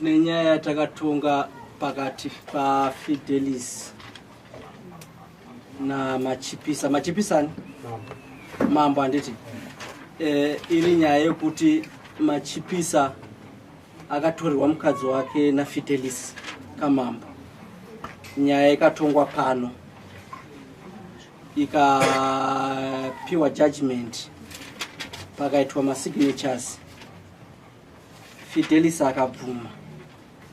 Tine nyaya yatakatonga pakati paFidelis naMachipisa. Machipisa ani? Mambo handiti? Eh, iri nyaya yekuti Machipisa akatorerwa mukadzi wake naFidelis Kamambo. Nyaya ikatongwa pano ikapiwa judgment pakaitwa masignatures Fidelis akabvuma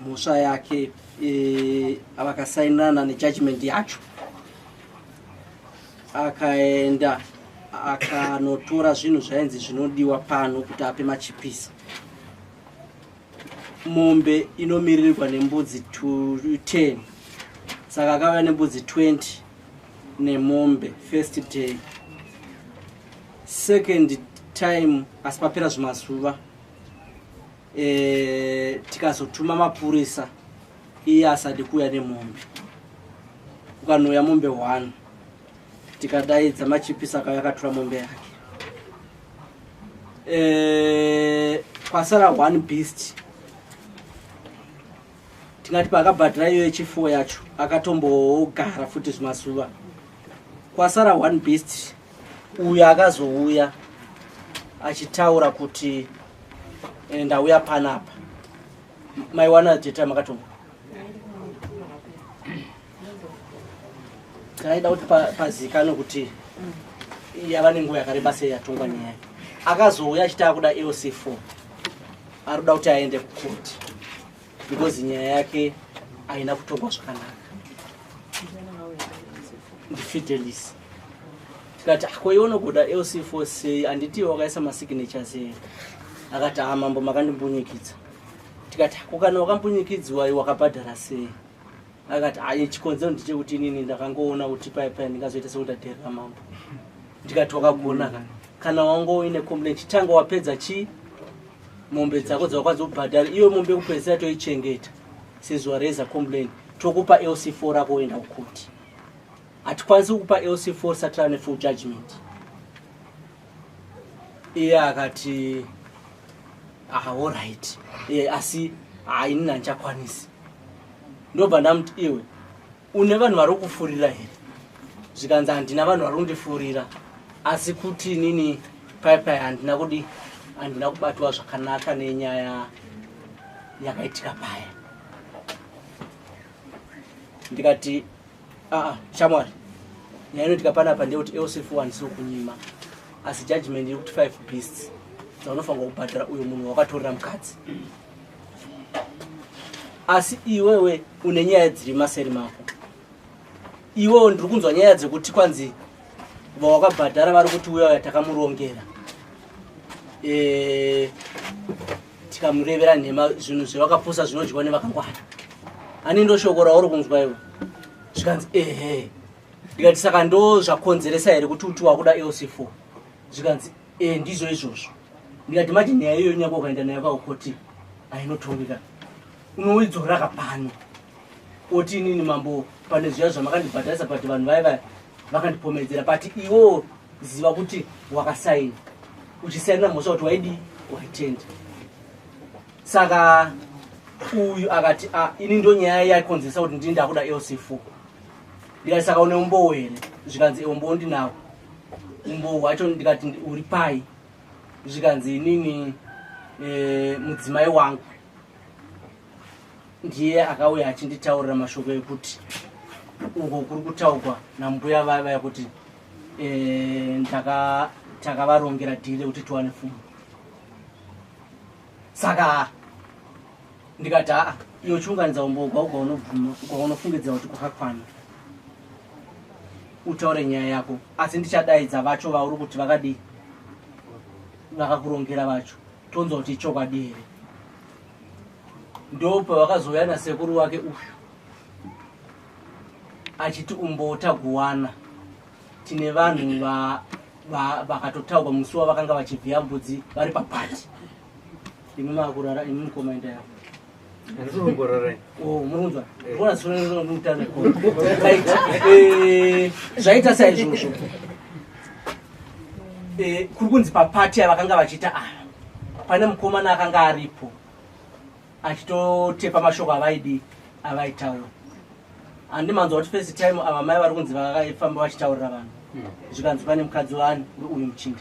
mhosva yake e, vakasainirana nejudgment yacho akaenda akanotora zvinhu zvainzi zvinodiwa pano kuti ape machipisa mombe inomiririrwa nembudzi 10 saka akauya nembudzi 20 nemombe first day second time asi papera zvimazuva e, tikazotuma mapurisa iye asadi kuuya nemombe kukanouya mombe one tikadaidza machipisa akauya akatora mombe yake e, kwasara one beast tingati paakabhadhara iyo yechifuwo yacho akatombogara futi zvimazuva kwasara one beast uyo akazouya achitaura kuti eh, ndauya panapa maiwana data makatonga taida kuti pazikanwe kuti yava nenguva yakareba sei yatongwa nyaya akazouya achiti akuda lc4 ari kuda kuti aende kukoti because nyaya yake haina kutongwa zvakanaka ndifidelis tikati ah, ko iwe unogoda lc4 sei handiti iwe wakaisa masignatures here akati ha ah, mambo makandimbunyikidza tikati ah, ko kana wakambunyikidziwa iwe wakabhadhara sei akati aye chikonzero ndechekuti inini ndakangoona kuti pai pai ndingazoita sekuti ndadherera mambo ndikati wakagona kana kana wanga uine complaint chitanga wapedza chii mombe dzako dzawakwanisa kubhadhara iyo mombe yekupedzisira toichengeta sezvo wareza complaint tokupa lc4 rako woenda kukoti hatikwanisi kukupa lc4 tisati tava nefull judgment iye akati ah, alright eh, asi ah, inini handichakwanisi ndobva ndamuti iwe une vanhu vari kufurira here zvikanzi handina vanhu vari kundifurira asi kuti inini pai pai handina kudi handina kubatwa zvakanaka nenyaya yakaitika paya ndikati aa shamwari nyaya inoitika panapa ndeyekuti elcf one siri kunyima asi judgment iri kuti five beasts dzaunofanirwa kubhadhara uyo munhu wakatorera mukadzi asi iwewe une nyaya dziri maseri mako iwewe ndiri kunzwa nyaya dzekuti kwanzi vawakabhadhara vari kuti uya uya takamurongera e, tikamurevera nhema zvinhu zvevakapusa zvinodyiwa nevakangwara ani ndo shoko rauri kunzwa iwe zvikanzi ehe ndikati saka ndo zvakonzeresa here kuti uti wakuda lc4 zvikanzi e ndizvo izvozvo ndikati manje nyaya iyoyo nyangwe ukaenda nayo kakukoti ainotongeka unoidzoraka pano oti inini mambo pane zviya zvamakandibhadharisa but vanhu vaya vaya vakandipomedzera but iwewo ziva kuti wakasaina uchisainira mhosva kuti waidii waitenda saka uyu akati ah, ini ndo nyaya yaikonzeresa kuti ndini ndakuda lc4 ndikati saka une umbowo here zvikanzi umbowo ndinawo umbowo hwacho ndikati uri pai zvikanzi inini e, mudzimai wangu ndiye akauya achinditaurira mashoko ekuti uko kuri kutaugwa nambuya vaya vaya kuti e, takavarongera dhiri rekuti tiwane fuma saka ndikati aa iyo chiunganidza umbo kwaunobvuma kwaunofungidzira kuti kwakakwana utaure nyaya yako asi ndichadaidza vacho vauri kuti vakadii vakakurongera vacho tonzwa kuti ichokwadi here ndopavakazouya nasekuru wake uyu achiti umbotaguwana tine vanhu vakatotaurwa musi wavakanga vachivhiya mbudzi vari papati imi makurara imi mukoma enda yako oh, murunzwa ona eh, zvaita saizvozvo eh, kuri kunzi papati yavakanga vachiita ava pane mukomana akanga aripo. Achitotepa mashoko avaidii avaitaura. Handi manzwa kuti first time ava mai vari kunzi vakafamba vachitaurira vanhu, zvikanzi pane mukadzi wani uyu muchinda.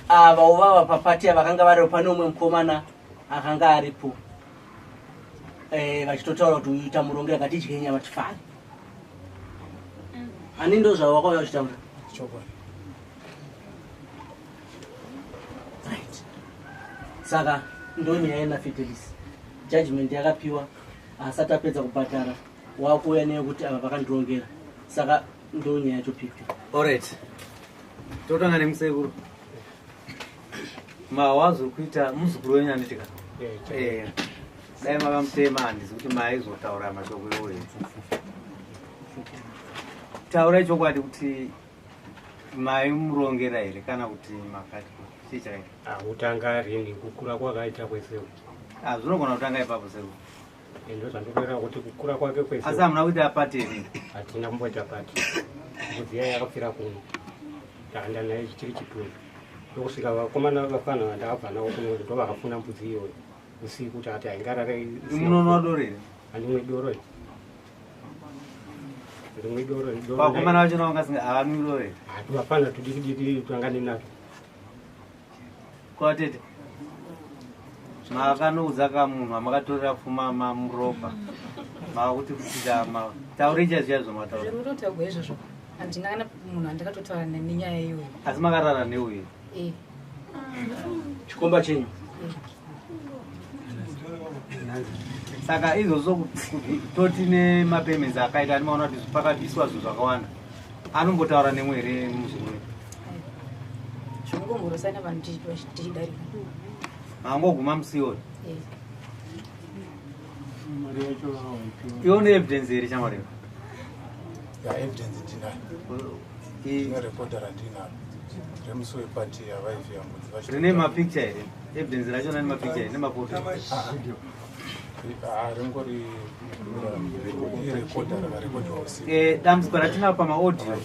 Ava uvava papati vakanga varipo, pane umwe mukomana akanga aripo, vachitotaura kuti uyu tamurongera ngatidye nyama tifare. Handi ndo zvavo wakauya uchitaura? Chokwadi. Right, saka ndo nyaya yenaFidelis. Judgment yakapiwa asati apedza kubhadhara, wakuuya neyekuti ava vakandirongera. Saka ndo nyaya yacho pipi. Alright, totanga nemusekuru. Mawazo kuita muzukuru wenyu, anditika? Dai makamutema, handizi kuti maizotaura mashoko iwoyo. Taurai chokwadi kuti maimurongera here kana kuti makati chii chakaita? Akutanga rini kukura kwakaita kwese? Ah, zvinogona kutanga ipapo, sekuru. Ndo zvandikureva kuti kukura kwake kwese. Asi hamuna kuita pati here? Hatina kumboita pati. Mbudzi iya yakapfira kuno, takaenda naye chiri chitunhu, ndokusvika vakomana vafana vandakabva navo kuno ndo vakafuna mbudzi iyoyo usiku. Takati haingarare. Munonwa doro here? Handimwi doro, ndimwi doro. Vakomana vacho navo havanwi doro here? Vafana tudiki diki twanga ndinato. Kwatete makanoudza kamunhu amakatorera pfuma mamuropa, makuti kuita taurei chaizvo chaizvo mataura. Zvemutotaurwa izvozvo, handina kana munhu andakatotaura nenyaya iyoyo. Asi makarara neuyu? Eh. Chikomba chenyu? Saka izvozvo toti nemapayments akaita, andimaona kuti pakabviswa zvinhu zvakawanda. Anombotaura nemwe here muzukuru? Zvongomhorosana vanhu tichidarika. Mangoguma musi iwoyo? Eh. Mari yacho waipiwa? Iwo neevidence here, shamwari? Ya, evidence ndinayo. Ndine recorder randinaro remusi wepati yavaivhiya mbudzi Rine mapicture here evidence rachona? Nemapicture here, nemafoto? Ah, ringori irecorder rakarekodwa usiku. Dambudziko ratinaro pamaaudio,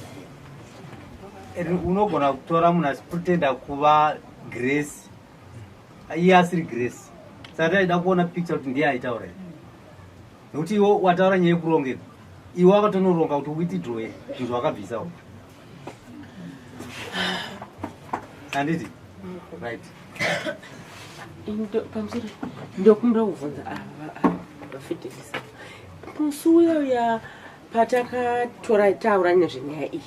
unogona kutora munhu achipretenda kuva Grace, iye asiri Grace. Saka taida kuona picture kuti ndiye aitaura here, nekuti iwo wataura nyaya yekurongeka, iwe wakatonoronga kuti withdrawe zvinhu zvawakabvisawo, handiti? Right. Pamusoro, ndokumbira kubvunza ava vaFidelis. Musi uya uya patakatora taura nezvenyaya iyi,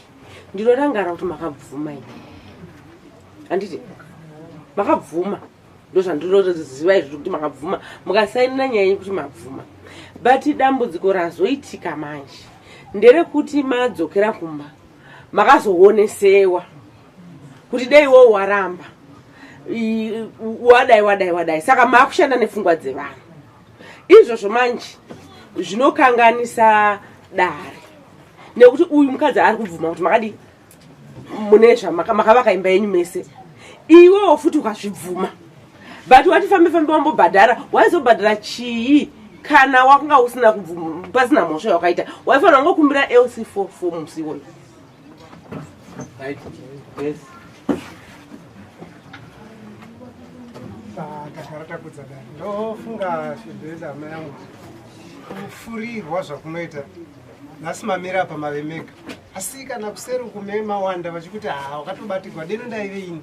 ndinorangara kuti makabvuma ini, handiti? Makabvuma, ndozvandinoziva izvo, kuti makabvuma mukasainira nyaya iyi kuti mabvuma. But dambudziko razoitika manje nderekuti madzokera kumba, makazoonesewa kuti dei iwowo waramba, wadai wadai wadai. Saka maakushanda nepfungwa dzevanhu. Izvozvo manje zvinokanganisa dare, nekuti uyu mukadzi ari kubvuma kuti makadii, mune zvamakavaka imba yenyu mese. Iwewo futi ukazvibvuma, but wati fambe fambe wambobhadhara, waizobhadhara chii kana wakanga usina kubvuma, pasina mhosva yawakaita? Waifanira kungokumbira LC4 form musi iwoyo. Right, yes. Tagara takudza dare. Ndofunga Fidelis, hama yangu, kufurirwa zvakunoita nhasi mamira apa mave mega, asi kana kuseri kume mawanda vachikuti ha wakatobatirwa deno ndaive ini.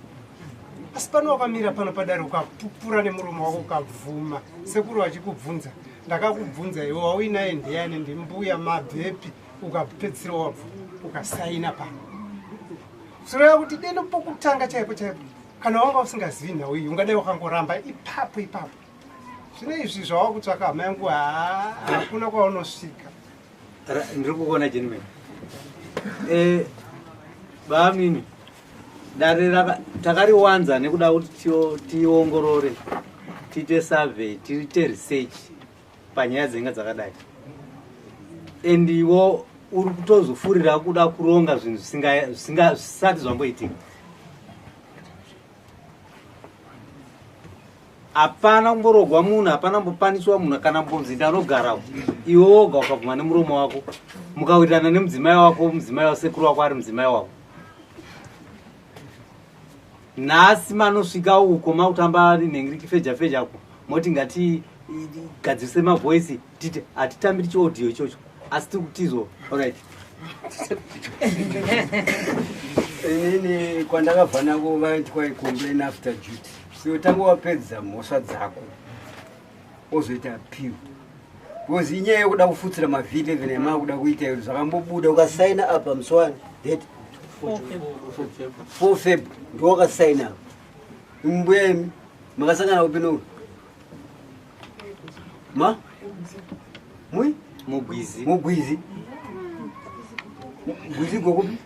Asi pano wakamira pano padare, ukapupura nemuromo wako, ukabvuma. Sekuru vachikubvunza, ndakakubvunza iwe wauinaye ndiani, ndimbuya mabvepi, ukapedzisira wabvuma, ukasaina pano. Zvoreva kuti deno pokutanga chaipo chaipo, kana wanga usingazivi nhau iyi, ungadai wakangoramba ipapo ipapo. Zvino izvi zvawava hama yangu, haa, hakuna kwaunosvika. Ndiri kukuona, gentleman. Bamini, dare takariwanza nekuda kuti tiongorore, tiite survey, tiite research panyaya dzenga dzakadai, and iwo uri kutozofurira kuda kuronga zvinhu zvisati zvamboitika. Hapana kumborogwa munhu, hapana kumbopaniswa munhu kana mbonzi ndanogara. Iwe woga ukabvuma nemuromo wako, mukawirirana nemudzimai wako, mudzimai wasekuru wako ari mudzimai wako. Nhasi manosvika uko makutamba nhengiriki feja fejako, moti ngati gadzirise mavoisi titi hatitambiri chiaudio ichocho asi tiri kutizwa alright Inini kwandakabva nako vaiti kwai complain after duty. So tanga wapedza mhosva dzako ozoita appeal. Because inyaya yekuda kufutsira mavhiri even yamakuda kuita iyo zvakambobuda ukasaina apa musi wani date 4 Feb ndiwo wakasaina apa. Mbuya imi makasangana kupi nouyu? Ma? Mui? Mugwizi. Mugwizi. Gwizi gokupi?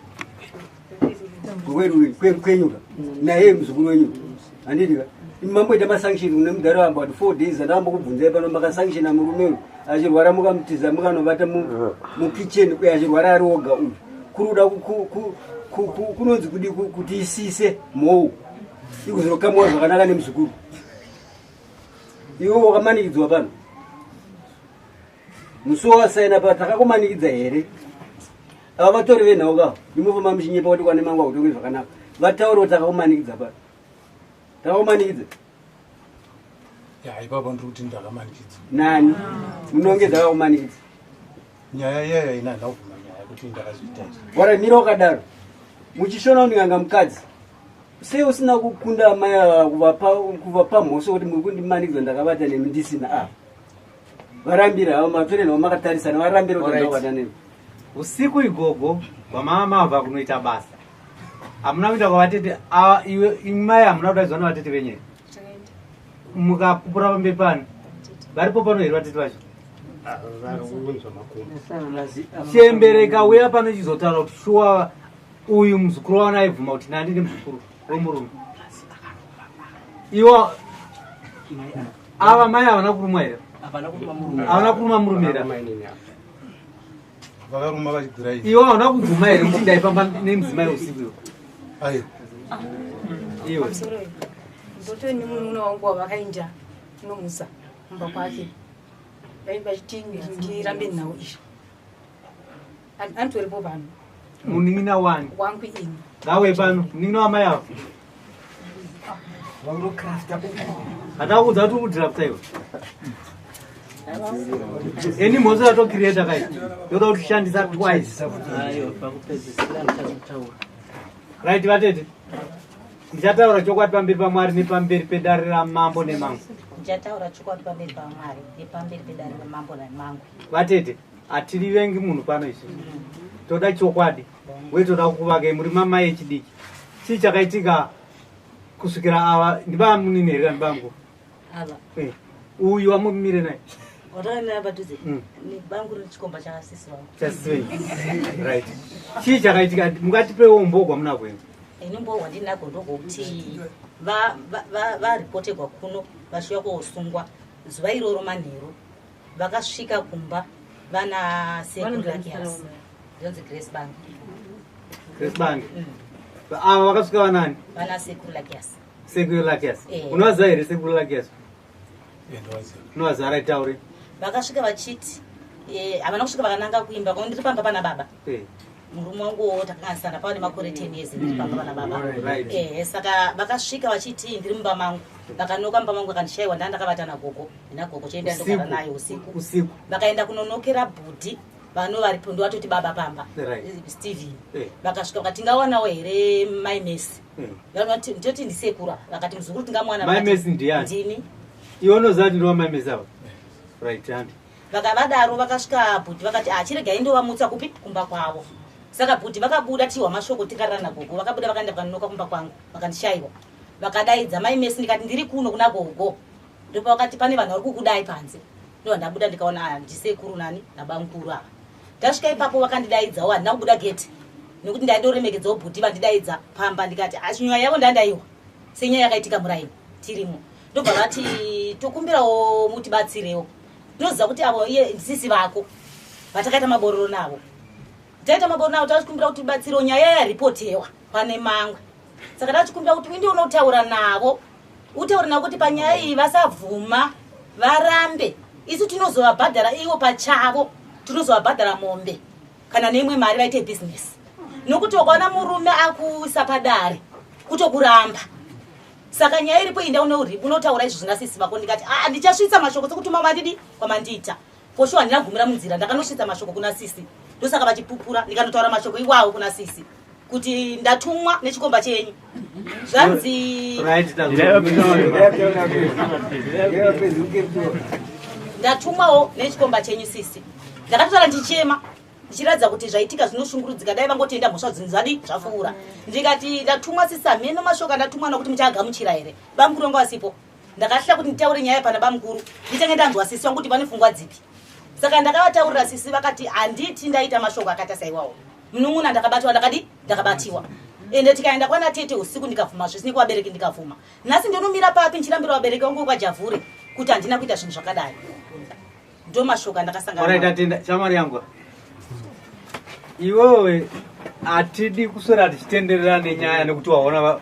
Gokwedu kwenyuka. Naye muzukuru wenyu. Handiti ka? Imi mamboita masanction kune mudhara wamba kuti 4 days andakamba kubvunzai pano makasanctiona murume uyu achirwara mukamutiza mukanovata mukitchen uye achirwara ari oga uyu. Kuri kuda kunonzi kudi kuti isise mhou ikuzokamwa zvakanaka nemuzukuru. Iwe wakamanikidzwa pano. Musi wawasaina pa takakumanikidza here? Ava vatori venhau ka ndimofamba muchinyepa kuti kwane mangu akutonge zvakanaka. Vataure kuti takakumanikidza pano. Takakumanikidza. Ya ipapo ndiri kuti ndakamanikidza. Nani? Munongedza akakumanikidza. Nyaya iyaya ina handina kubvuma nyaya kuti ndakazviita izvi. Wara mira wakadaro. Muchishona uninganga mukadzi. Sei usina kukunda amai ava kuvapa mhosva kuti muri kundimanikidza ndakavata nemi ndisina ava. Varambira havo matore navo makatarisana varambira kuti ndakavata nemi. Usiku igogo kwamama mava kunoita basa. Hamuna kuenda kwavatete iwe imai hamuna kudaidzwa navatete venyu here? Mukapupura pamberi pano. Varipo pano here vatete vacho? Chembere ikauya pano ichizotaura kuti shuwa uyu muzukuru waona aibvuma kuti nandi nemuzukuru wemurume. Iwo ava mai havana kurumwa here? Havana kuruma murume here? Vakaruma vachigwira ini. Iwe hauna kubvuma here kuti ndaifamba nemudzimai usiku iwe? Aiwa. Iwe. Ndotori nemunun'una wangu wavakainda kunomusa kumba kwake. Vachiti ndirambe nhau izvi. Anditoripo pano. Munin'ina wani? Wangu ini. Ngawe pano, munin'ina wamai ava. Hatakuudza kuti ukudrafta iwe. Eni mhosva yatocreata kai. Yoda kuti shandisa twice. Ayo, pakupedzisira ndichazotaura. Right vatete. Ndichataura chokwadi pamberi paMwari nepamberi pedare ramambo nemangu. Ndichataura chokwadi pamberi paMwari nepamberi pedare ramambo nemangu. Vatete, hatirivengi munhu pano isu. Toda chokwadi. Uye toda kukuvakei muri mamai echidiki. Chii chakaitika kusvikira ava ndibamunini here kana ndibangu? Ava. Eh, uyu wamumire naye. Watakamira padhuze nebangu riri chikomba chasisi vangu. Chasisi venyu. Right. Chii chakaitika mungatipewo umbowo hwamunahwo imi? Ini umbowo hwandinagwo ndohwokuti varipotegwa kuno vachiuya kosungwa zuva iroro manheru vakasvika kumba vana sekuru Lakias. Ndonzi Grace Bangi. Grace Bangi. Ava vakasvika vanani? Vana sekuru Lakias. Sekuru Lakias. Eh. Unovaziva here sekuru Lakias? Ndovaziva. Unovaziva right taure. Vakasvika vachiti havana kusvika vakananga kuimba kwavo ndiri pamba pana baba. Murume wangu takanganisana pava nemakore 10 years ndiri pamba pana baba. Right. Saka vakasvika vachiti ndiri mumba mangu. Vakanoka mumba mangu vakandishaiwa ndanga ndakavata nagogo. Ndina gogo chienda ndogara naye usiku. Usiku. Vakaenda kunonokera bhudhi vano varipo ndovatoti baba pamba. Right. Steven. Vakasvika vakati tingawanawo here mai Messi. Vanoti ndoti ndisekura vakati muzukuru tingamuwana Mai vakati, Messi ndiani? Ndini. Iwe unoziva kuti ndiwa mai Messi ava? Right, handi. Vakavadaro vakasvika bhudhi vakati ah chiregai ndovamutsa kupi kumba kwavo. Saka bhudhi vakabuda tihwa mashoko tikarara nagogo vakabuda vakaenda vakanonoka kumba kwangu vakandishaiwa. Vakadaidza mai Messi ndikati ndiri kuno kuna gogo. Ndipo vakati pane vanhu vari kukudai panze. Ndobva ndabuda ndikaona ah ndisekuru nani nabamukuru ava. Ndasvika ipapo vakandidaidzawo handina kubuda gate nekuti ndaidoremekedzawo bhudhi vandidaidza pamba ndikati ah nyaya yavo ndandaiwa senyaya yakaitika muraini tirimo. Ndobva vati tokumbirawo mutibatsirewo. Tinoziva kuti avo iye ndisisi vako vatakaita mabororo navo. Taita mabororo navo tachikumbira kuti tibatsirewo nyaya yaripotewa pane mangwe. Saka tachikumbira kuti uinde unotaura navo. Utaure navo kuti panyaya iyi vasabvuma varambe. Isu tinozovabhadhara ivo pachavo, tinozovabhadhara mombe kana neimwe mari vaite business. Nokuti wakaona murume akuisa padare kutokuramba. Saka nyaya iripo iyi ndaune unotaura izvozvo nasisi vako. Ndikati aa, ndichasvitsa mashoko sekutuma mandidi kwamandiita. For sure handina kugumira munzira, ndakanosvitsa mashoko kuna sisi, ndosaka vachipupura. Ndikanotaura mashoko iwawo kuna sisi kuti ndatumwa nechikomba chenyu, zvanzi ndatumwawo nechikomba chenyu sisi. Ndakatotaura ndichichema, ndichiratidza kuti zvaitika zvinoshungurudzika, dai vangotenda mhosva dzinhu zvadi zvapfuura. Ndikati ndatumwa sisi, hameno mashoko andatumwa nokuti muchaagamuchira here. Bamukuru vanga vasipo, ndakatya kuti nditaure nyaya pana bamukuru, ndichange ndanzwa sisi vangu kuti vane pfungwa dzipi. Saka ndakavataurira sisi, vakati handiti ndaita mashoko akaita saiwawo munun'una, ndakabatwa, ndakadi ndakabatiwa. Ende tikaenda kwana tete usiku, ndikabvuma zvese nekuvabereki ndikabvuma. Nhasi ndonomira papi ndichirambira vabereki vangu vekwaJavhure kuti handina kuita zvinhu zvakadai? Ndo mashoko andakasangana Alright, nawo. Atenda shamwari yangu. Iwewe hatidi kuswera tichitenderera nenyaya nekuti waona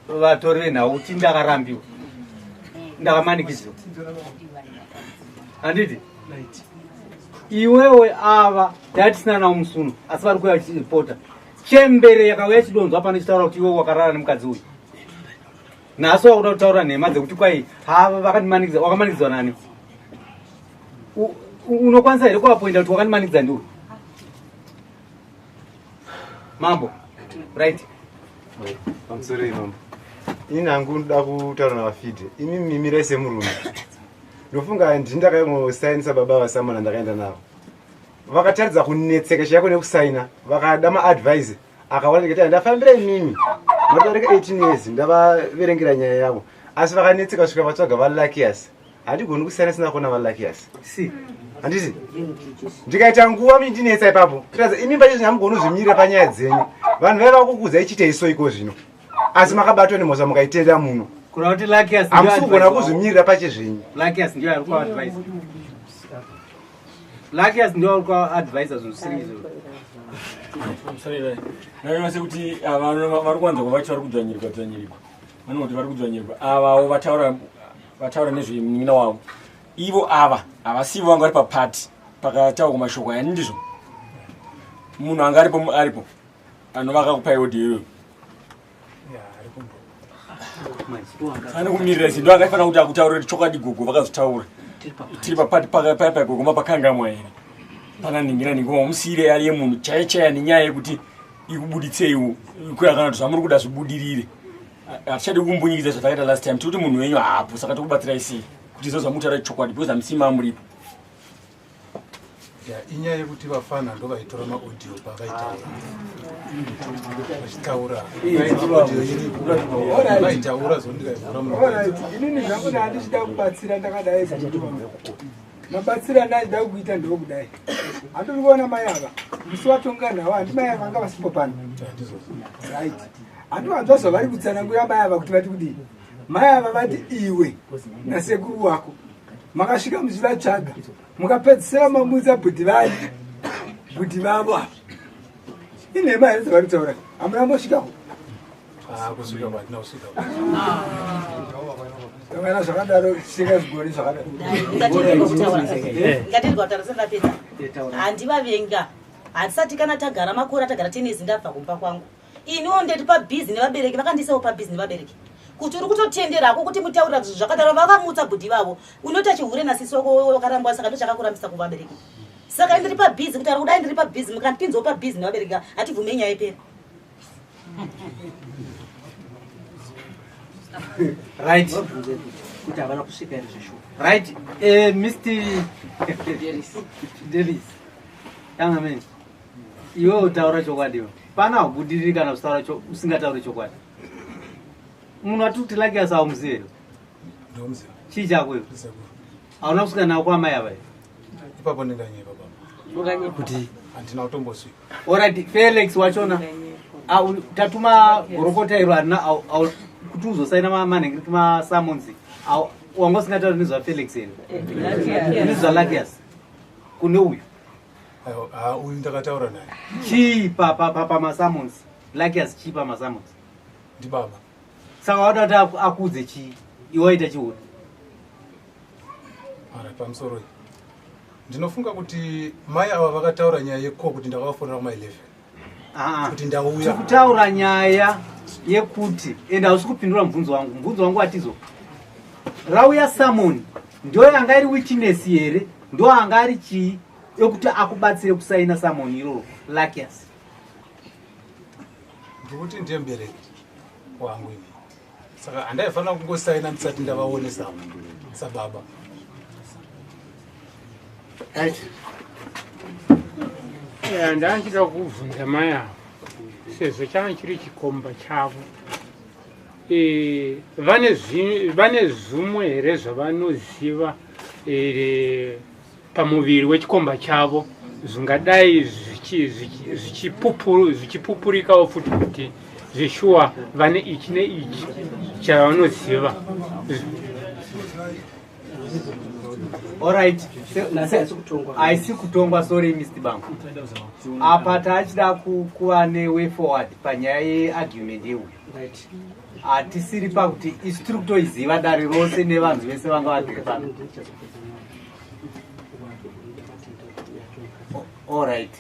vatori venhau kuti ndakarambiwa. Ndakamanikidzwa. Handiti? Iwewe ava tatisina nawo musuno asi vari kuuya vachiripota. Chembere yakauya chidonzwa pano ichitaura kuti iwewe wakarara nemukadzi uyu. Nhasi wakuda kutaura nhema dzekuti kwai hava vakandimanikidza, wakamanikidzwa nani? Unokwanisa here kuapoinda kuti wakandimanikidza ndiwe? Mambo, right. Pamusoro mambo, ini hangu ndoda kutaura navaFidhe. Imi mimirai semurume, ndofunga ndini ndakaingosainisa baba vaSamona, ndakaenda navo, vakataridza kunetseka chaiko nekusaina, vakada maadvice akawanda. Ndikati ndafambira imimi madarika 18 years, ndavaverengera nyaya yavo, asi vakanetseka kusvika vatsvaga vaLakias. Handigoni kusaina sina kuona vaLakias, handiti? Ndikaita nguva mindinetsa ipapo, kuratidza imi pacho hamugoni kuzvimirira panyaya dzenyu. Vanhu vaiva kukuudza ichiita iso iko zvino, asi makabatwa nemhosva mukaitenda muno. Kureva kuti Lakias ndiyo Hamusi kugona advice. kuzvimirira pache zvenyu. Lakias ndiyo ari kuadvise. Lakias ndiyo ari kuadvisa zvinhu zvisiri izvo. Naona sekuti ava vari kuwanza kuvachi vari kudzvanyirwa dzvanyirwa, vanoti vari kudzvanyirwa avawo vataura vataura nezvemunin'ina wavo. Ivo ava havasivo vanga vari papati pakataurwa mashoko aya, ndizvo? Munhu anga aripo aripo anovaka kupai audio iyoyo ane kumirira isi ndo akaifanira kuti akutaurira kuti chokwadi gogo vakazotaura tiri papati paya paya gogo mapakangamwa here pana nhingi na nhingi, mamusiyire ari yemunhu chaiyo chaiyo nenyaya yekuti ikubuditseiwo kuya kana kuti zvamuri kuda zvibudirire. Hatichadi kumbunyikidza zvatakaita last time. Tikuti munhu wenyu haapo, saka tikubatsirai sei kuti izvo zvamutaura chokwadi, because hamusi mamuripo. Ya, inyaya yekuti vafana ndo vaitora maaudio pavaitaura vachitaura audio iripo vaitaura zondikaivhura. Alright, inini zvangu ndandichida kubatsira ndakadai, mabatsiro andachida kuita ndokudai. Handiri kuona mai ava musi watonga nawo, handi mai ava vanga vasipo pano, right? Handivanzwa zvavari kutsanangura mai ava kuti vati kudii. Mai ava vati iwe nasekuru wako makasvika muchivatsvaga, mukapedzisira mamutsa bhudhi vani bhudhi vavo ava. Inhema here dzavari kutaura? Hamuna mbosvikako? Kusvika kwatina kusvika. Kana zvakadaro tisingazvigoni zvakadaro. Ngatirega kutaura sendapedza. Handivavenga, hatisati kana tagara makore atagara 10 years. Ndabva kumba kwangu iniwo ndeti pabhizi nevabereki, vakandiisawo pabhizi nevabereki kuti uri kutotenderako kuti mutaurira zvinhu zvakadaro. Vakamutsa bhudhi vavo, unoita chihure nasisi wako wakarambwa, saka ndochakakurambisa kuvabereki. Saka ndiri pabhizi kutaura kudai, ndiri pabhizi, mukandipinzawo pabhizi nevabereki, hatibvume nyaya ipera. Right. Kuti havana kusvika here zveshuwa? Right, Mr Davis, young man, iwe utaura chokwadi iwe. Pana haubudiriri kana usitaura usingatauri chokwadi. Munhu ati kuti Lakias haumuzivi here? Ndomuziva. Chii chako iwe? Sekuru. Hauna kusvika nawo kwamai ava here? Ipapo ndinganyepa baba. Kuti? Handina kutombosvika. Alright, Felix wachona. Tatuma gorokota iro harina kuti uzosaina manhengeri masummons. Wanga usingatauri nezvaFelix here? NezvaLakias kune uyu? Aiwa, ah, uyu ndakataura naye. Chii pamasummons? Lakias chii pamasummons? Ndibaba. Saka wada kuti akuudze chii? Iwe waita chihure. Ara pamusoro iyi ndinofunga kuti mai ava vakataura nyaya yeko kuti ndakavafonera kuma 11 kuti ndauya. Tikutaura nyaya. Yekuti ende hausi kupindura mubvunzo wangu. Mubvunzo wangu watizo rauya samoni ndo yanga iri witness here, ndo anga ari chii yekuti akubatsire kusaina samoni iroro Lakias? Ndikuti ndiye mubereki wangu ini, saka handaifanira kungosaina ndisati ndavaonesa sababa. Right. Ndanga kubvunza mai avo, sezvo changa chiri chikomba chavo, vane zvimwe here zvavanoziva pamuviri wechikomba chavo zvingadai zvichipupurikawo futi kuti zveshuwa vane ichi neichi chavanoziva? Alright, haisi kutongwa. Sorry, Mr Bango, apa taachida kuva neway forward panyaya yeargument yeuyu. Hatisiri pakuti isu tiri kutoiziva, dare rose nevanhu vese vanga vagere pano. Alright,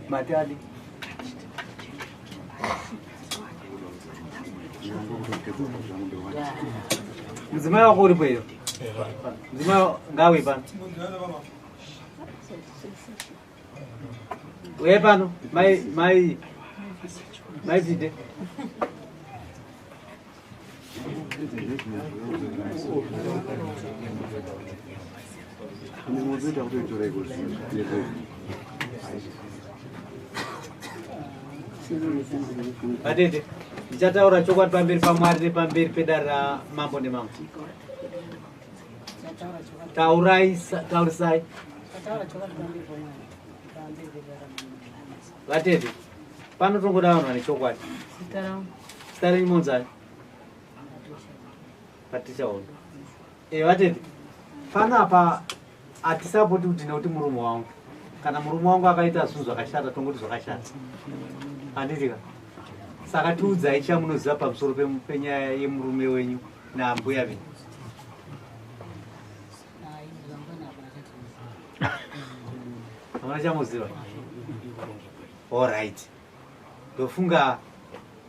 mati adi? Mudzimai wako uripo iyo? Mudzimai ngawe pano, uye pano, mai mai mai Fide. Vatete, ndichataura chokwadi pamberi paMwari nepamberi pedare ramambo nemambo. Taurai, taurisai. Vatete, pano tongoda vanhu vane chokwadi. Zita renyu monzani? Patricia Hondo. Vatete, panapa hatisapoti kuti nekuti murume wangu, kana murume wangu akaita zvinhu zvakashata, tongoti zvakashata, handitika? Saka tiudzai chamunoziva pamusoro penyaya yemurume wenyu naambuya venyu. Hamuna chamuziva? Alright, ndofunga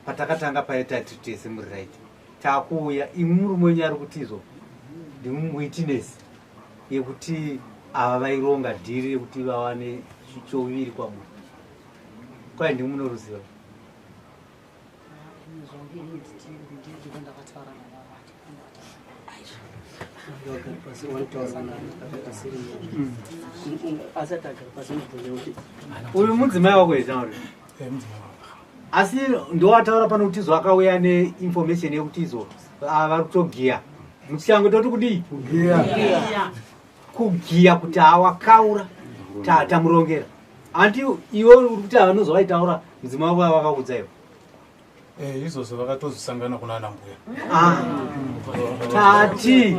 patakatanga paita tiri tese muri right. Takuuya imi, murume wenyu ari kutizvo ndimuwitness yekuti ava vaironga dhiri yekuti vawane chouviri kwamuri. Kwai ndimi munoruziva? Vagari pasi vanotaura asiri asati agara pasi, unobvunza kuti Uyu mudzimai wako here tauri? Asi ndowataura pano kuti izvo akauya neinformation yekuti izvo ava vari kutogiya muchishango. Toti kudii? Kugiya kuti awakaura tamurongera. Anti iwe uri kuti avanozvaitaura mudzimai wako avakaudza iwe? Izvozvo vakatozosangana kuna ana mbuya. Ah, tati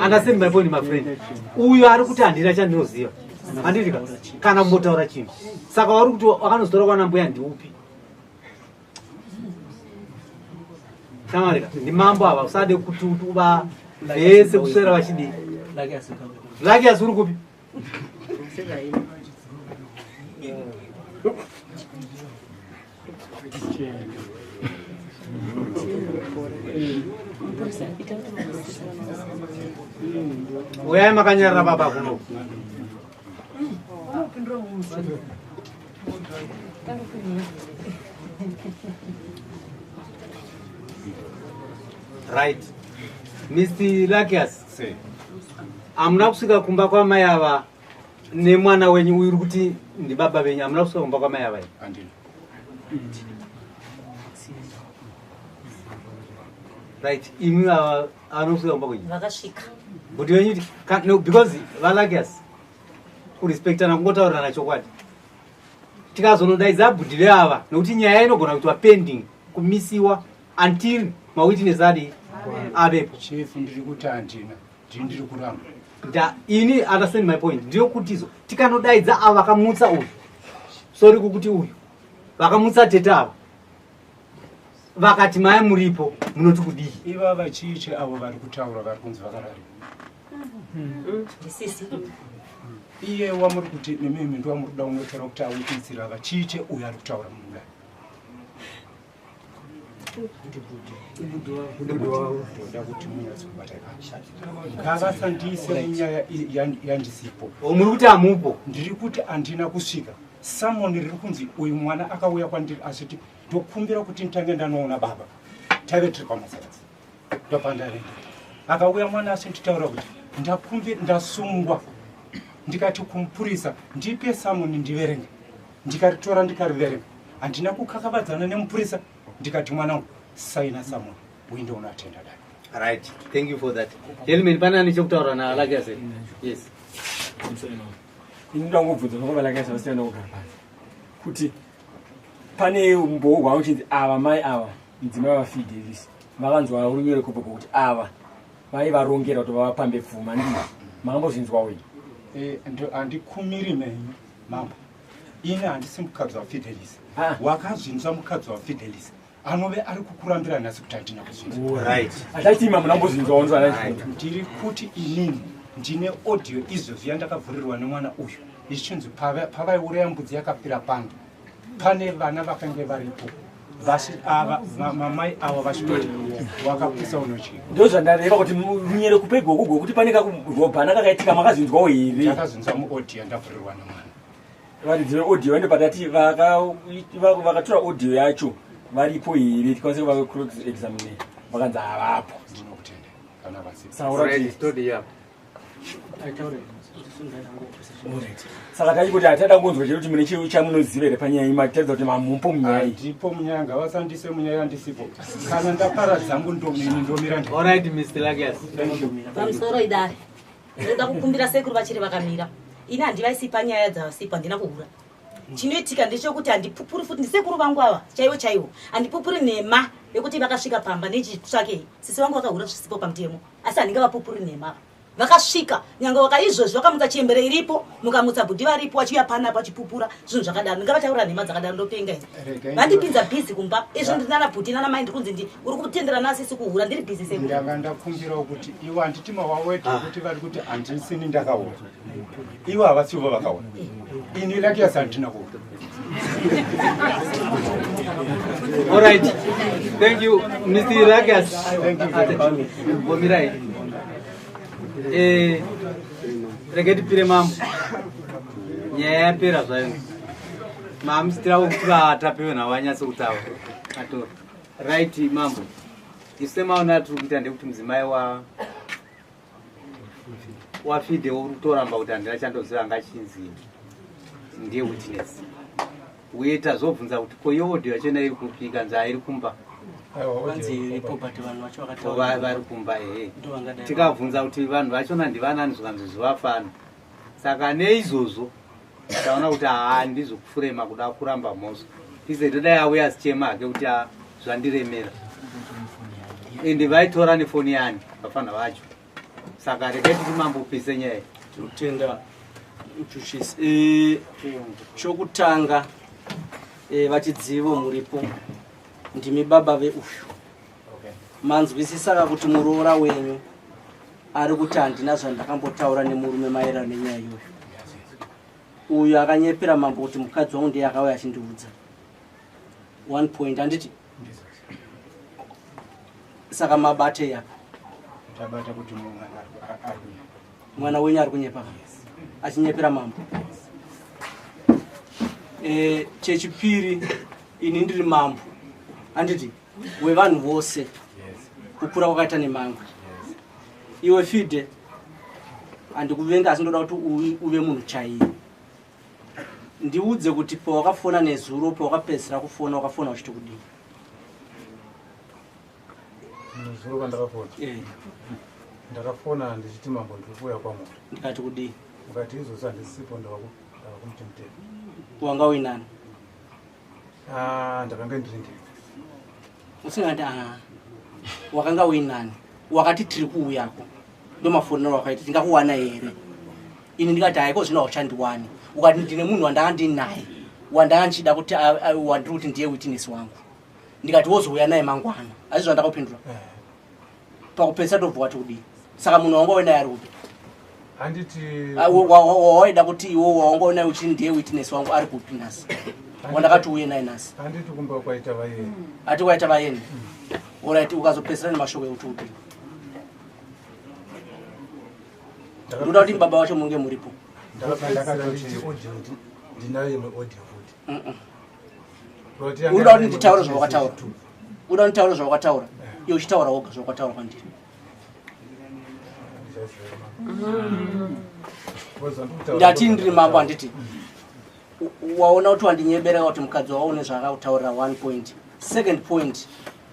understand my point, my friend. Uyo ari kuti handina chandinoziva, handitika kana kumbotaura chinhu. Saka wari kuti wakanozitora kwana mbuya ndiupi? Shamwarika, ndimambo ava, usade kuti uva vese kuswera vachidii. Lakias uri kupi? Uyai makanyarara baba kuno. Right, Mr Lakias, hamuna kusvika kumba kwamai ava nemwana wenyu uyu uri kuti ndibaba venyu? Hamuna kusvika kumba kwamai ava here? Handina. Right, imi ava anokusvika kumba kwenyu? Vakasvika. Kuti wenyu no, because vaLakias, kurespectana, kungotaurirana chokwadi. Tikazonodaidza bhudhi veava, nokuti nyaya inogona kuitwa pending, kumisiwa until mawitness adi avepo. Chief, ndiri kuti handina, ndiri kuramba. Nda ini understand my point ndeyokutizo tikanodaidza ava vakamutsa uyu, sorry, kukuti uyu vakamutsa tete ava, vakati mai muripo, munoti kudii? Ivava chiche avo vari kutaura vari kunzi vakararima? Sisi. Iye wamuri kuti nemimi ndo wamuri kuda unotaura kuti awitnessira ava, chiche uyo ari kutaura mudai? Ndoda kuti munyatsokubata ngavasandiise munyaya yandisipo. Muri kuti hamupo? Ndiri kuti handina kusvika. Samoni riri kunzi uyu mwana akauya kwandiri achiti ndokumbira kuti nditange ndanoona baba. Taive tiri kwaMazaradzi, ndopandaenda. Akauya mwana achinditaura kuti ndakumbira, ndasungwa. Ndikati kumupurisa ndipe samoni ndiverenge. Ndikaritora ndikariverenga. Handina kukakavadzana nemupurisa. Ndikati mwanangu saina samoni uinde unatenda dai. Right, thank you for that. Gentlemen, pane ane chekutaura naLakias? Yes. Ini ndangobvunza zvakava Lakias vasiyana kugara pasi kuti pane umbowo hwavo chinzi ava mai ava mudzimai vaFidelis vakanzwa runyoro kubva kuti ava vaivarongera kuti vavapambe pfuma, ndii makambozvinzwawo ini? Handikumiri menyu mambo, ini handisi mukadzi waFidelis. Wakazvinzwa mukadzi waFidelis anove ari kukurambira nhasi kuti handina kuzvinzwa. Right. Achati mambo ndambozvinzwawo. Ndiri kuti inini ndine audio izvozvi yandakavhurirwa nemwana uyu ichinzi pavaiuraya mbudzi yakafira pano pane vana vakange varipo, ava mamai ava vachitoti wakapisa unodyiwa. Ndo zvandareva kuti runyere kupe gogo kuti pane kakurobhana kakaitika, makazvinzwawo here? Ndakazvinzwa muaudio yandavhurirwa nemwana. Varidzi veaudio vende patati vakatora audio yacho varipo here, tikwanise kuva cross examine, vakanzi havapo. Ndinokutenda kana vasipo. Saka tati kuti hatada kunzwa chero kuti mune chiro chamunoziva here panyaya iyi, mataridza kuti mamupo munyaya iyi. Ndipo munyaya, ngavasandise munyaya yandisipo. Kana ndapara dzangu ndomini ndomira. Alright, Mr Lakias. Pamusoro idare, ndoda kukumbira sekuru vachiri vakamira. Ini handivaisi panyaya dzavasipo, handina kuhura. Chinoitika ndechekuti handipupuri futi, ndisekuru vangu ava chaivo chaivo. Handipupuri nhema yekuti vakasvika pamba nechitsvakei. Sisi vangu vakahura zvisipo pamutemo, asi handingavapupuri nhema. Ava vakasvika nyange vakaizvozvi vakamutsa chembere iripo, mukamutsa bhudhi varipo, vachiuya panapa vachipupura zvinhu zvakadaro. Ndingavataurira nhema dzakadaro? Ndopenga ini? Vandipinza busy kumba izvo, ndiri nana bhudhi nana mai, ndiri kunzi ndi uri kutendera nasisi kuhura, ndiri busy sekuru. Ndanga ndakumbirawo kuti ivo handiti mawawedha kuti vari kuti handisini ndakaura, ivo havasivo vakaura. Ini Lakias handina kuura. All right. Thank you, Mr. Lakias. Vomirai. Rege tipire mambo. Nyaya yapera zvayo. Mamusitira kuti vatapewe navo vanyatse kutaura. Atora. Right, mambo. Isu semaona tiri kuita ndekuti mudzimai wa waFide uri kutoramba kuti handina chandoziva, anga achinzi ndiye witness, uye tazobvunza kuti ko iyo audio yachona iri kupi, ikanzi hairi kumba. Vanzi iripo, but vanhu vacho vakataura. Vari kumba, ehe. Ndovangadai. Tikabvunza kuti vanhu vachona ndivanani, zvikanzi zvivafana. Saka neizvozvo taona kuti haa, ndizvokufurema kuda kuramba mhosva. Ize todai auya azichema hake kuti "Ah, zvandiremera." Ende vaitora nefoni yani vafana vacho. Saka regai titi mambopise nyaya. Tinotenda muchuchisi. Chokutanga, vachidzivo muripo, ndimi baba veuyu. Manzwisisaka kuti muroora wenyu ari kuti handina zvandakambotaura nemurume maererano nenyaya iyoyo. Uyu akanyepera mambo kuti mukadzi wangu ndiye akauya achindiudza. One point, handiti? Saka mabatei apa? Tabata kuti mwana ari kunyepa. Mwana wenyu ari kunyepa achinyepera mambo. Chechipiri, ini ndiri mambo, handiti, wevanhu vose kukura kwakaita nemangwe. Iwe Fide, handikuvenga, asi ndoda kuti uve munhu chaiye. Ndiudze kuti pawakafona nezuro, pawakapedzisira kufona, wakafona uchiti kudii? Nezuro pandakafona, ndakafona ndichiti mambo ndiri kuuya kwamuri. Ndikati kudii? Mukati izvozvo handisipo, ndava kumuti mutemo. Wanga uinani? Ah, ndakanga ndiri ndega. Usingati a wakanga uinani? Wakati tiri kuuyako, ndo mafonero wakaita, tingakuwana here? Ini ndikati haiko zvino hauchandiwani. Ukati ndine munhu wandanga ndinaye wandanga ndichida kuti wandiri kuti ndiye witness wangu. Ndikati wozouya naye mangwana. Asi zvandakupindura pakupedzisa tobva wati kudii? Saka munhu wanga uinaye ari kupi? Handiti Wawaida kuti iwo wawanga uinaye uchiti ndiye witness wangu ari kupi nhasi? Wandakati uye naye nhasi. Handiti kumba kwaita vayeni. Ati kwaita vayeni. Alright, ukazopedzisira nemashoko ekuti udii. Ndoda kuti baba vacho munge muripo. Ndakapedzisira ndichiti audio ndinayo imwe audio futi. Unoda kuti nditaure zvawakataura. Unoda kuti nditaure zvawakataura. Iwe uchitaura woga zvawakataura kwandiri. Ndati ndiri mambo handiti. Waona kuti wandinyebera kuti mukadzi wako une zvaakakutaurira one point. Second point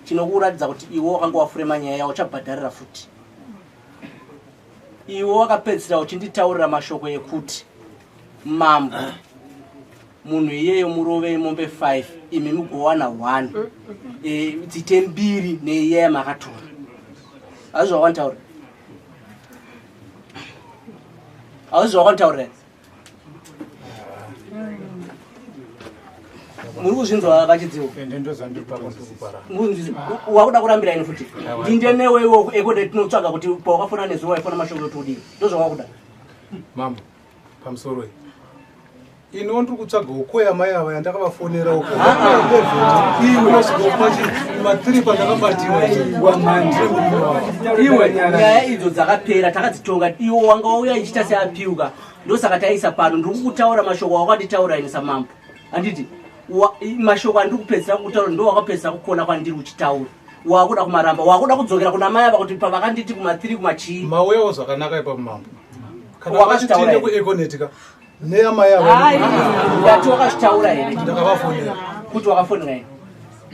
chinokuratidza kuti iwe wakanga wafurema nyaya yawo uchabhadharira futi. Iwe wakapedzisira uchinditaurira mashoko ekuti mambo munhu iyeyo murove mombe 5 imi mugowana 1 dzite mbiri neiya yamakatora. Hazvo zvawakanditaurira? Hazvo zvawakanditaurira? Muri kuzvinzwa vachidziwo? Wakuda kurambira ini futi ndinde newe iwe ekode tinotsvaga kuti pawakafona nezuva waifona mashoko ekuti udii ndozvawakuda. Mambo pamusoro iyi iniwo ndiri kutsvaga uko yamai ava yandakavafonera uko iwe ma3 pandakabatiwa iwe nyaya idzo dzakapera takadzitonga iwe wanga wauya ichiita seapiuka ndosaka taisa pano ndiri kukutaura mashoko awakanditaura ini samambo handiti mashoko andiri kupedzisira kukutaura ndo wakapedzisira kukona kwandiri uchitaura wakuda kumaramba wakuda kudzokera kuna mai ava kuti pavakanditi kuma3 kumachii mauyawo zvakanaka ipapo mambo kana Wakazvitaura vachitiende here? kueconet ka neyamai ava ndati wakazvitaura here ndakavafonera kuti wakafonera here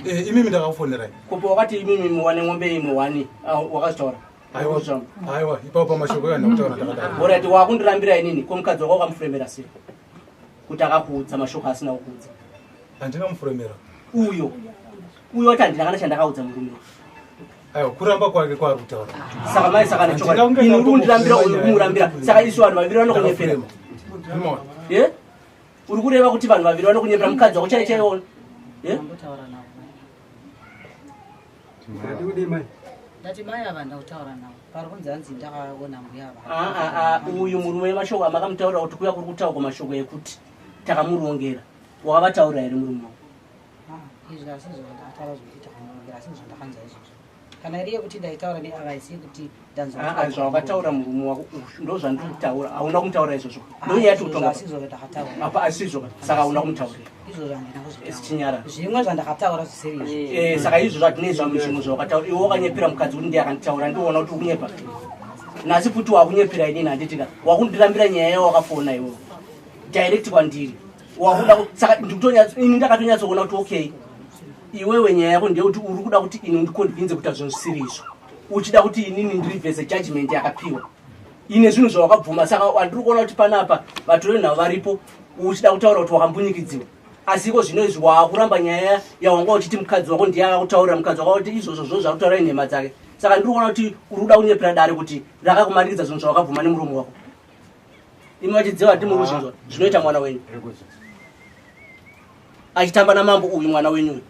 Eh, imimi ndakakufonerai kupo wakati imimi muwane ng'ombe imwe wani wakazvitaura aiwa aiwa ipapo pamashoko ayo ndakutaura ndakadaro Alright, wakundirambira inini ko mukadzi wako wakamufuremera sei kuti akakuudza mashoko asina kukuudza handina mufuremera uyo uyo wati handina kana chandakaudza murume aiwa kuramba kwake kwaari kutaura saka mai saka nechokwadi ini uri kundirambira uyu uri kumurambira saka isu vanhu vaviri vanokunyepera ye uri kureva kuti vanhu vaviri vanokunyepera mukadzi wako chai chaiona ye Ndati mai ava ndakutaura navo pari kunzi hanzi ndakaona mbuya ava. Ah, ah, ah, uyu murume mashoko amakamutaurira kuti kuya kuri kutaurwa mashoko ekuti takamurongera wakavataurira here murume wako Ah, izvi asi zvandakataura zvekuti takamurongera asi zvandakanzwa izvozvo kana iri yekuti ndaitaura neavaisi yekuti ndanzwa Ah, ah, zvawakataura murume wako uyu ndo zvandiri kutaura hauna kumutaurira izvozvo ndonyaya yati kutonga asi izvozvo ndakataura apa asizvo saka hauna kumutaurira izvozvo handina kuzvitaura chinyara zvimwe zvandakataura zvisiri izvo Eh, saka izvo zvatinei zvimwe zvawakataura iwe wakanyepera mukadzi kuti ndiye akanditaura ndiona kuti ukunyepa nhasi futi wakunyepera inini handitika wakundirambira nyaya yawakafona iwewe direct kwandiri wakuda saka ini ndakatonyatsoona kuti okay iwewe nyaya yako ndeyekuti uri kuda kuti ini undiconvince kuita zvinhu zvisiri izvo uchida kuti inini ndirivhese judgment yakapiwa ine zvinhu zvawakabvuma saka andiri kuona kuti panapa vatori nhau varipo uchida kutaura kuti wakambunyikidziwa asi iko zvino izvi waakuramba nyaya yawanga uchiti mukadzi wako ndiye akakutaurira mukadzi wako kuti izvozvo zvo zvakutaura inhema dzake saka ndiri kuona kuti uri kuda kunyepera dare kuti rakakumanikidza zvinhu zvawakabvuma nemuromo wako imi vachidziva hati muri kuzvinzwa zvinoita mwana wenyu achitamba namambo uyu mwana wenyu uyu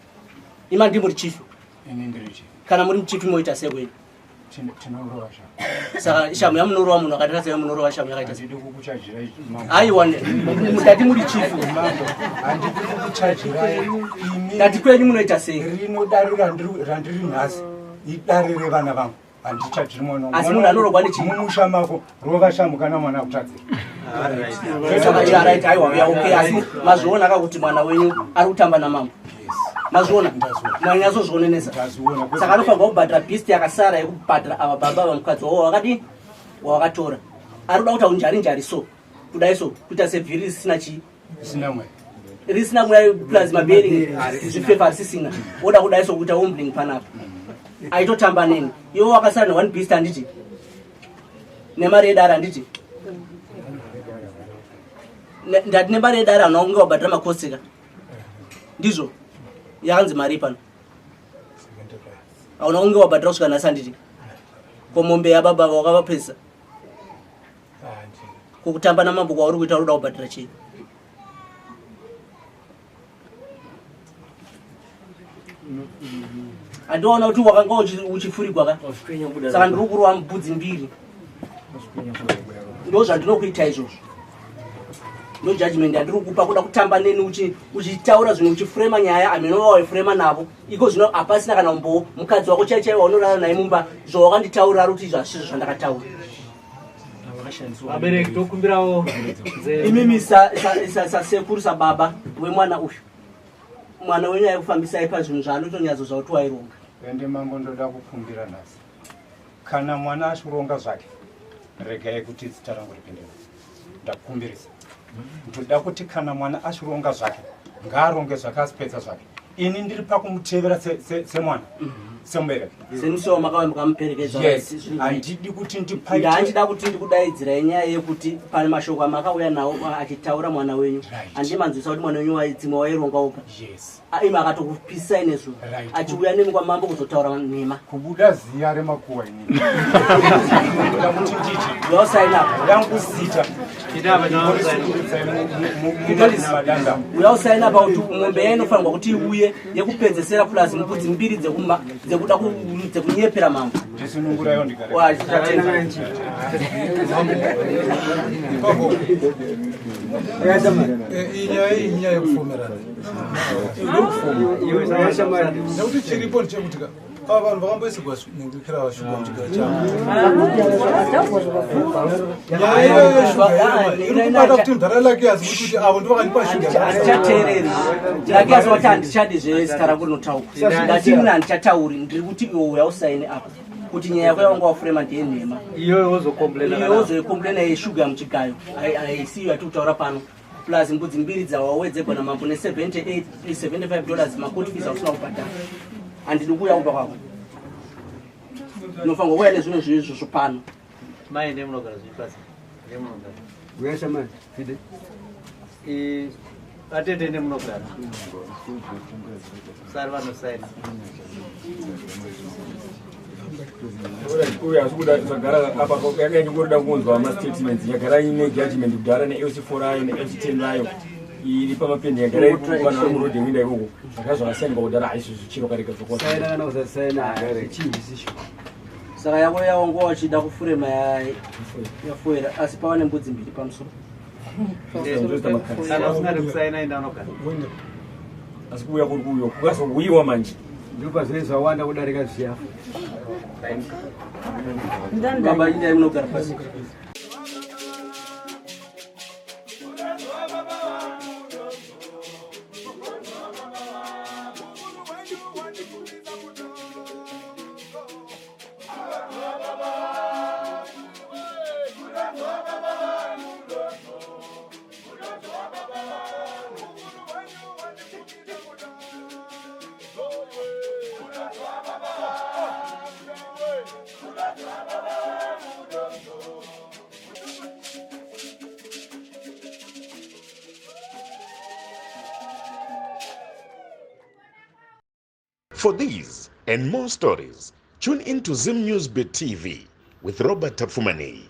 ima ndimuri chifu Ini ndiri chief. kana muri muchifu moita sei kwenyu Tinorova sha. saka shamu yamunorova munhu akaita sei munorova shamu yakaita sei Handidi kukuchajirai mambo. aiwa ndati muri chifu Mambo, handidi kukuchajirai imi. Ndati kwenyu munoita sei? Rino dare randiri nhasi idare revana vangu. Handichajiri mwana wangu. Asi munhu anorogwa nechii? Mumusha mako rova shamu kana mwana akutadzira. Saka yeah, right, aiwa yeah, okay asi mazviona ka kuti mwana wenyu ari kutamba namambo mazviona mwanyatsozvionenesa saka anofanirwa kubhadhara beast yakasara yekubhadhara ava baba vamukadzi wavo wakadii wawakatora ari kuda kuita unjarinjari so kudai so kuita sevhiri risina chii Risina mweya. risina mweya plus mabering zvifefa risisina oda kudai so kuita wombling panapa aitotamba neni iwe wakasara ne one beast handiti nemari yedare handiti ndati nemari yedare hauna kunge wabhadhara makosika ndizvo yakanzi mari pano hauna kunge wabhadhara kusvika nhasi handiti ko mombe yababa wakavapedzisa kukutamba namambo kwauri kuita uri kuda kubhadhara chii handiona kuti wakanga uchifurigwa ka saka ndiri kurova mbudzi mbiri ndo zvandinokuita izvozvo No judgment yandiri kukupa kuda kutamba neni uchitaura zvinhu uchifurema nyaya ameno wawaifurema navo iko zvino hapasina kana umbowo mukadzi wako chai chaiwa unorara naye mumba zvawakanditaurira ari kuti izvo hazvisizvo zvandakataura. Vabereki tokumbirawo imimi sasekuru sababa wemwana uyu mwana wenyu aikufambisai pazvinhu zvaanotonyatso zvakuti waironga. Ende mambo ndoda kukumbira nhasi kana mwana achironga zvake regai kuti zita rangu ripinde ndakukumbirisa ndoda kuti kana mwana achironga zvake ngaaronge zvake asipedza zvake ini ndiri pakumutevera semwana semubereki. Semusiwo makauya mukamuperekedza. Yes handidi kuti ndipaite ndandida kuti ndikudaidzirai nyaya yekuti pane mashoko amakauya nawo achitaura mwana wenyu. Handimanzwisa kuti mwana wenyu waidzimwa waironga oga. Yes. Imi akatokupisai nezuva. Achiuya nemi kwamambo kuzotaura nhema. Kubuda ziya remakuwa inini. Ndoda kuti nditi. Uya up. Yangu zita. Uya usaina apa kuti mombe yayo inofanirwa kuti iuye yekupedzesera plus mbudzi mbiri dzekuda dzekunyepera mambo. Ndisunungurayo ndigare. Iyi nyaya iyi inyaya yekufomerana nekuti chiripo ndechekuti ka ava vanhu vakamboisigwa nengekera shuga muchigaro chavo. Nyaya iyoyo yeshuga iri kubata kuti mudhara lake azi kuti avo ndo vakandipa shuga. Handichateereri lake asi wati handichadi zvezita rangu rinotaurwa. Ndati ini handichatauri ndiri kuti iwe uya usaine apa kuti nyaya yako yawanga wafurema ndeyenhema. Iyoyo wozokomplena iwe wozoikomplena yeshuga muchigayo. Haisiyo yatiri kutaura pano. Plus mbudzi mbiri dzawawedzegwa namambo ne78 75 dollars macourt fees ausina kubhadhara. Handidi kuuya kumba kwako. Unofanirwa kuuya nezvinhu zviri izvozvo pano. Mai nemunogara zviri pasi nemunogara. Uya shamani fide. Atete nemunogara sari vanosaina. Uyu asi kuda zvagara apa yakaenda kuda kunzwa mastatements yagara ine judgment kudhara ne-lc4 ayo ne-lc10 ayo iri pamapende yagara iri vanhu vari murodhi yekuenda ikoko zvakanga zvakasiyana kudhara haisi zvichiro karega Saina kana usasaina zvichinjisi saka yako yawanga wachida kufurema yafoera asi pava nembudzi mbiri pamusoro. Kana usingade kusaina enda unogara. Asi kuuya kuri kuuya kukazouyiwa manje. Ndipo zvinenge zvawanda kudarika zviya. Baba indai munogara pasi. For these and more stories, tune in to Zim News Bit TV with Robert Tafumani.